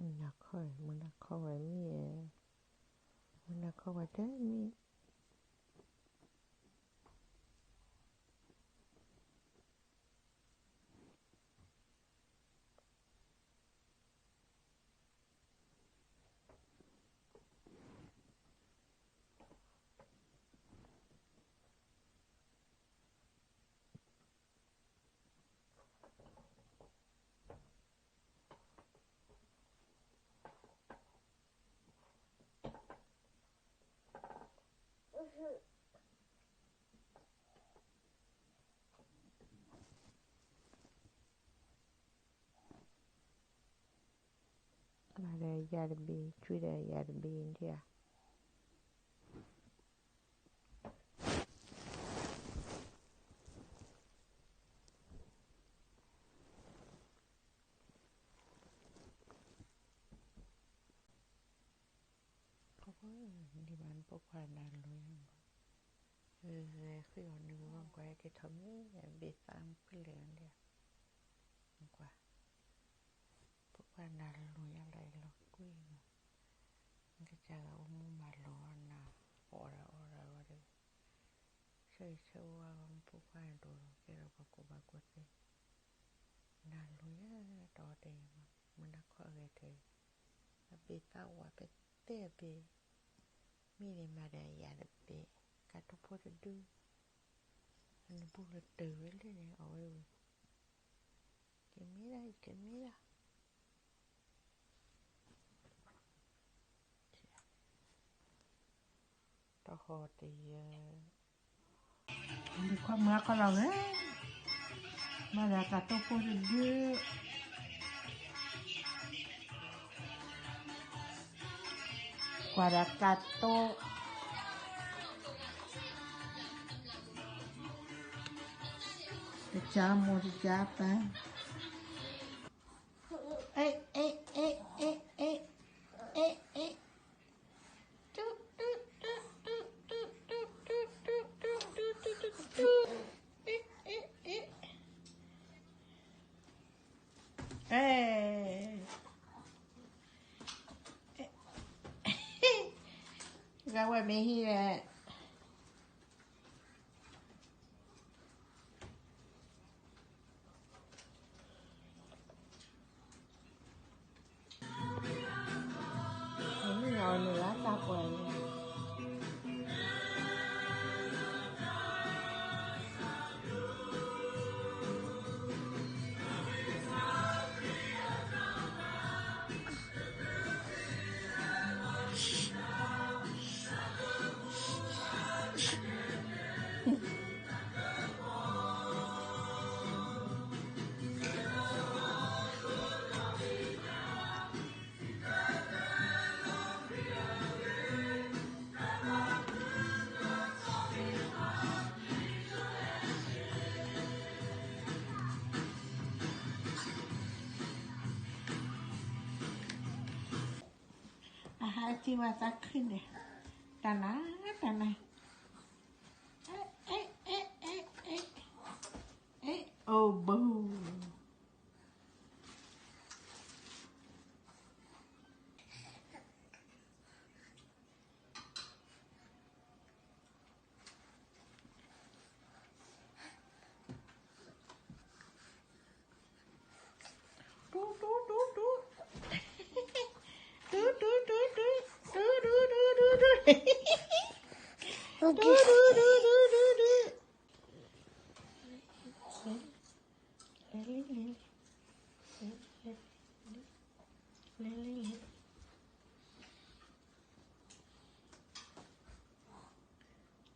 မုၢ်နၤခီ, မုၢ်နၤခီဝဲမ့ၢ်, မုၢ်နၤခီဝဲတမ့ၢ် မၤဒီးယၤတဘ့ၣ်, ကွံာ်ဒီးယၤတဘ့ၣ်ဒၣ်ဧါ. နံၤဘၣ်နဖိခွါနၤလိၤယါ, ဃ့အီၤနုာ်ဂီၢ်ကွၢ် က့ၤထီၣ်မ့ၢ်ဘ့ၣ်သးဖုလဲၣ်ဒၣ်, ကွၢ်, ဖိခွါနၤလိၤယါလီၤလီၤကွံာ်, နကစၢ်ဂၤအိၣ်မူမၤလိၤနၤ, အီၣ်ဒီးအီဒီးအီဒီး, ဆၢဂ့ၤဆၢဝါဂီၢ် နဖိခွါနၤဒိၣ်လီၤ ကဲထီၣ်ပှၤကူၣ်ဘၣ်ကူၣ်သ့, နၤလိၤယါတီတဲ, မုၢ်နၤခီဂဲၤထဲ, အဘ့ၣ်သးဝးပတဲအဘ့ၣ်, မ့ၢ်န့ၣ်မၤဒီးယၤတဘ့ၣ်, ကးတိၢ်ဖိတဒု, နဘူးလၢတၢ်ဝဲလဲၣ်န့ၣ် အီၣ်ဝဲဝဲ, ကမ့ၢ်ဒၣ် ကမ့ၢ်ဒၣ် တဟီၣ်တယၢၤ, မုၢ်ခွါမုၢ်အါခီလီၤဝဲ, မၤဒီးကးတိၢ်ဖိတဒု, ကွၢ်ဒီးကးတိၢ်, တကးမိၢ်တကးပၢ် အဲ အဲ အဲ အဲ အဲ အဲ အဲ ဂၤဝဲမ့ၢ်ဟံးဝဲ မ့ၢ်အီၤန့ၣ်လၢတၢ်ပှဲၤန့ၣ် အဟဲထံၣ်ဝဲသးခုန့ၣ်, တၢ်နါ, တၢ်နါ, အဲ အဲ အဲ အဲ အဲ အဲ အိၣ်ဘိ တူတူတူတူ, တူတူတူတူ, တူတူတူတူတူ, တူတူတူတူတူတူ, လဲၤလံ လဲၤလံ လဲၤလံ လဲၤလံ လဲၤလံ လဲၤလံ လဲၤ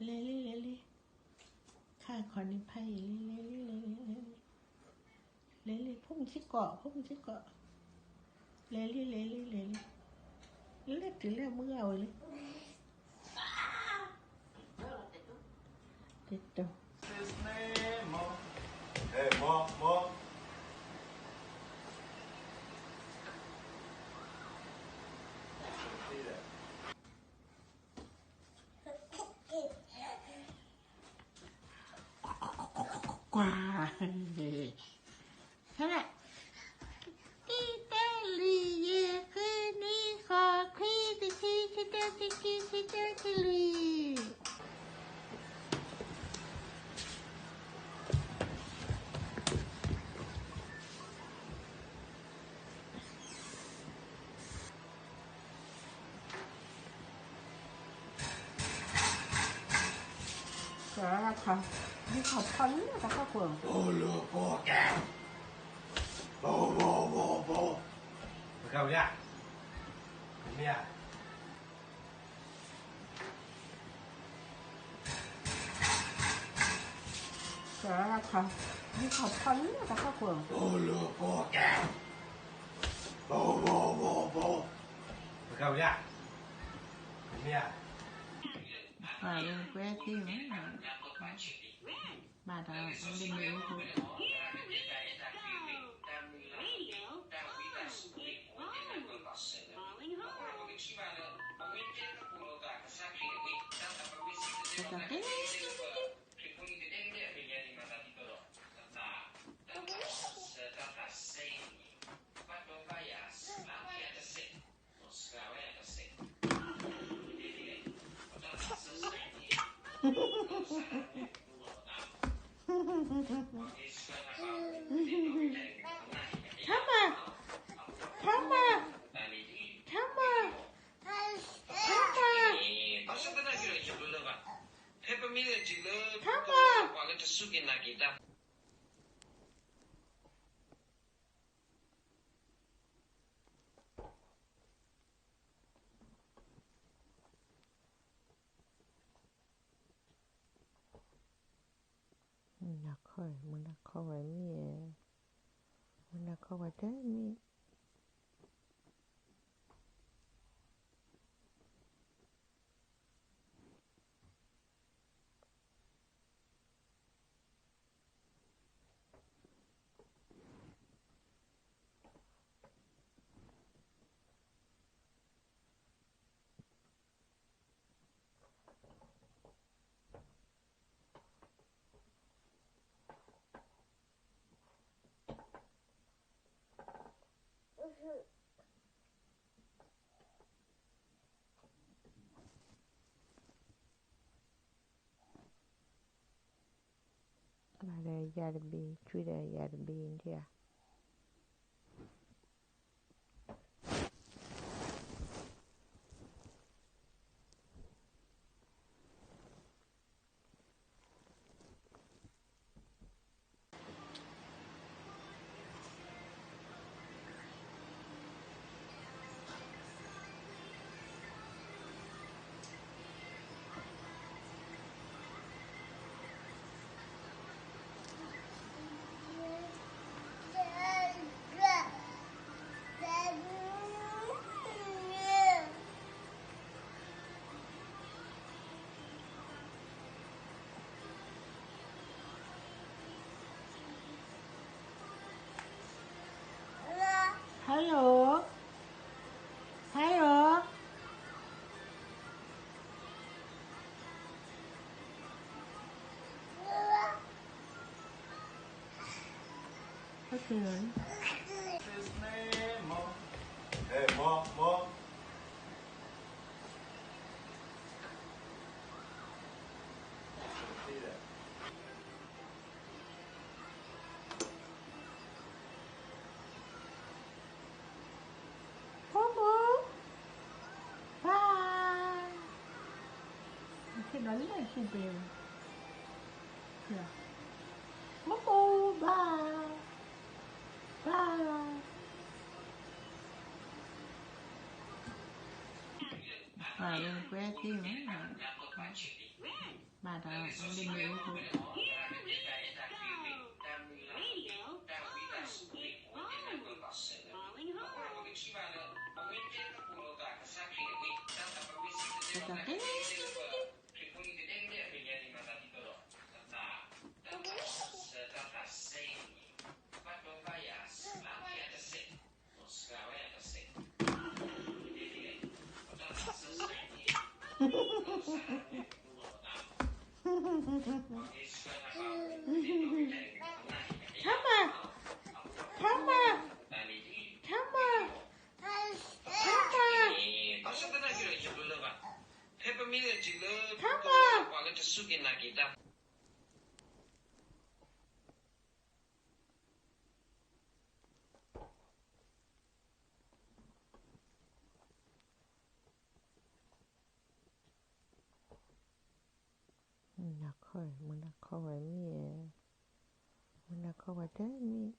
လံ လဲၤလံ, ခါခီန့ၣ်ဖးယံာ်လံ လဲၤလံ လဲၤလံ လဲၤလံ, လဲၤလံ ဖိမုၣ်ထံကီၢ် ဖိမုၣ်ထံကီၢ်, လဲၤလံ လဲၤလံ လဲၤလံ, လၢတုၤလၢမုၢ်ဂၤဝဲလံ, တတိၤ ကွၢ်, ဟဲ, တံတဲလံယ့ၤဃ့ က့ၤက့ၤက့ၤက့ၤလွံၢ် ကဲ ခါ ခါဖီလၢတၢ်ခီခိၣ် အိၣ်လၢပီၢ်ကဲ ဘီဘီဘီဘီ ပကဝဲ မ့ၢ်ဧါ ကဲ ခါ ခါဖီလၢတၢ်ခီခိၣ် အိၣ်လၢပီၢ်ကဲ ဘီဘီဘီဘီ ပကဝဲ မ့ၢ်ဧါ ပှၤလၢကွဲသ့ၣ်မး ဘၣ်ဒီး လၢမ့ၢ်အိၣ် တၢ်တဲ ထါမၤ ထါမၤ ထါမၤ ထါမၤ ထါမၤ မုၢ်နၤခီ မုၢ်နၤခီဝဲမ့ၢ် မုၢ်နၤခီဝဲတမ့ၢ် ဘၣ်ဒီးယၤတဘ့ၣ် ဆွံဒီးယၤတဘ့ၣ်ဒၣ်ဧါ Hello. Hello. Okay. Hey, mom, mom. ဖိမုၣ် ဘၣ် ဟဲဒီးလၢဟံၣ်ပှဲၤ ဖိမုၣ် ဘၣ် ဘၣ် ပှၤလၢကွဲသ့ၣ်မး ဘၣ်ဒီး လၢမ့ၢ်အိၣ် တၢ်တဲ ထါမၤ ထါမၤ ထါမၤ ထါမၤ ဘၣ်ဆၣ်သနာ်က့ဒီး ယဘျၢဘၣ် စူၢ်က့ၤနာ်က့ၤတၢ် မုၢ်နၤခီၣ်ဝဲ, မုၢ်နၤခီၣ်ဝဲမ့ၢ်, မုၢ်နၤခီၣ်ဝဲတမ့ၢ်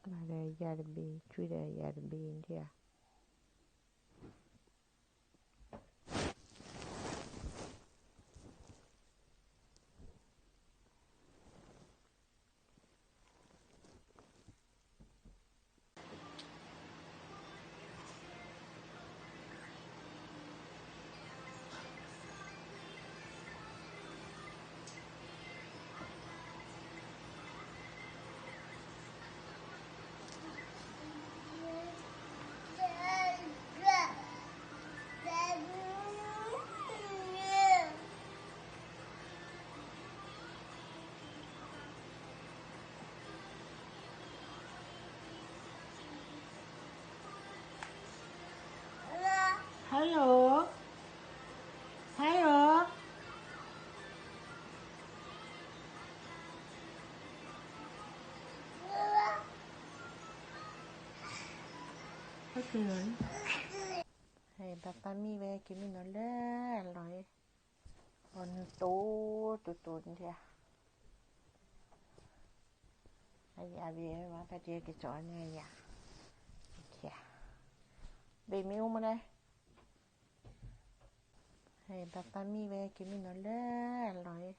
မၤဒီးယၤတဘ့ၣ်, ဆွံဒီးယၤတဘ့ၣ်ဒၣ်ဧါ. Hello, hello. ဘၣ်သးမံဝဲက့ၤမ့ၢ်နီၤလၢအလီၢ်, အီၣ်နုာ်တိၢ်တိၢ်တိၢ်န့ၣ်, အယၤဘ့ၣ်မး ဖဲတက့ၤကစီၣ်န့ၣ်ယၤ, ဘ့ၣ်မ့ၢ်အိၣ်မးလဲၣ်. ဘၣ်သးမံဝဲက့ၤမ့ၢ်နီၤလၢအလီၢ်,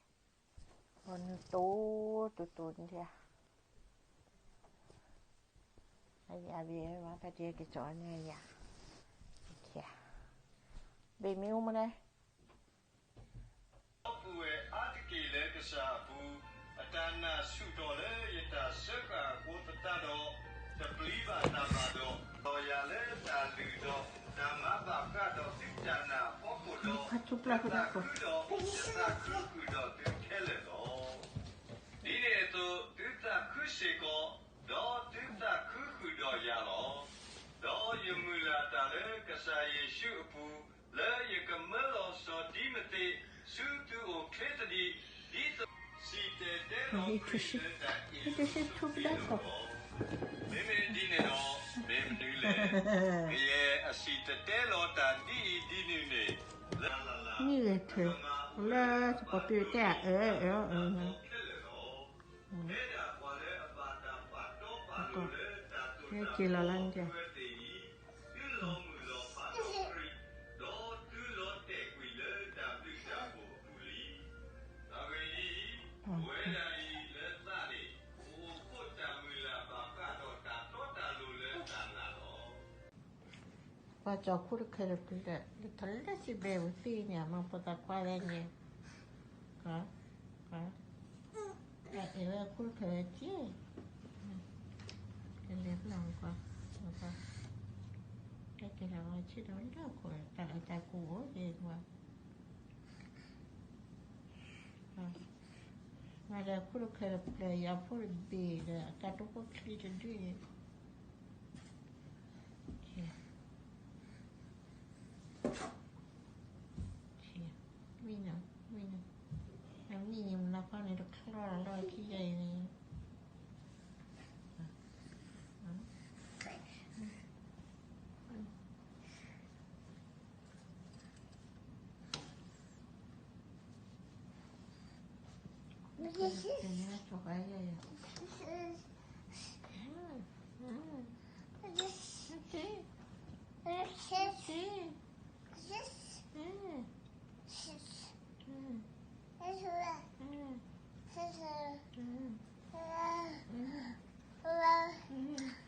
အီၣ်နုာ်တိၢ်တိၢ်တိၢ်န့ၣ်, အယၤဘ့ၣ်မး ဖဲတက့ၤကစီၣ်န့ၣ်ယၤ, ဘ့ၣ်မ့ၢ်အိၣ်မးလဲၣ်. ဒီပုၢ်ဝဲၢ်အါတက့ၢ်လၢကစၢ်အပူၤ, အတၢ်နာ်ဆူၣ်ထီၣ်လၢယတၢ်စၢဃာ်အဃိသတးဒီး, တပျံၤဘၣ်တၢ်ဘၣ်ဒီး, ဒီးယၤလၢတၢ်လုၢ်ဒီး, တၢ်မၤဘၣ်ဃးဒီးသုတၢ်နာ်အဖီခိၣ်ဒီး, ယသးခုဒီး, ယသးခုဃုာ်ဒီးသုခဲလၢာ်လီၤ. ဒ်န့ၣ်အသိးသုသးခုစ့ၢ်ကီး, ဒီးသုသးခုဃုာ်ဒီးယၤလီၤ. ဒီးယမုၢ်လၢ်တၢ်လၢကစၢ်ယ့ၣ်ၡူးအပူၤ, လၢယကမၢလီၤစီၤတံၤမသ့း ဆူသုအိၣ်ချ့သဒံး, ဒ်သိးစံၣ်တဲၤတဲလီၤခရံာ်လၢတၢ်အ့ၣ်လိာ်ဆိးက့လိာ်လီၤ. မ့မ့ၢ်ဒ်န့ၣ်ဒီး, မ့ၢ်မနုၤလဲၣ်. ကယဲၢ်အစံၣ်တဲၤတဲလီၤတၢ်ဒ်အံၤဒ်နုၤန့ၣ်, လၢ မ့ၢ်ဂ့ၤထုး, လၢသကိးပ့ၤတဲအအၢအၢအၢ က့ၤလီၤလၢန့ၣ်, ပှၤကၠီၤခိၣ်တခါလၢပျၢၤ, လၢထီၣ်လၢစံးဘဲဝံၤသ့ၣ်ညါမး ပှၤသးကွၢ်ဝဲန့ၣ်, က, က, အဲၣ်ဝဲခိၣ်တခါဝဲက့ၤ, ကလဲၤဖျါမကွၢ်, မကွၢ်, ကဲကဲလီၤဝဲဆ့ၣ်ဒီးလၢခိၣ် တၢ်အဲၣ်တၢ်ကွံအိၣ်က့ၤကွၢ်, မၤဒီးခိၣ်တခါလၢပျၢၤ ယၤဖိတဘ့ၣ်ဒီး အတၢ်တိၢ်ခိၣ်ချံတဒုအံၤ မံနီၤ, မံနီၤ, မံန့ၣ် မနၤဖးန့ၣ် တချီၣ်လီၤလၢခံယဲၢ်အံၤန့ၣ်, လၢ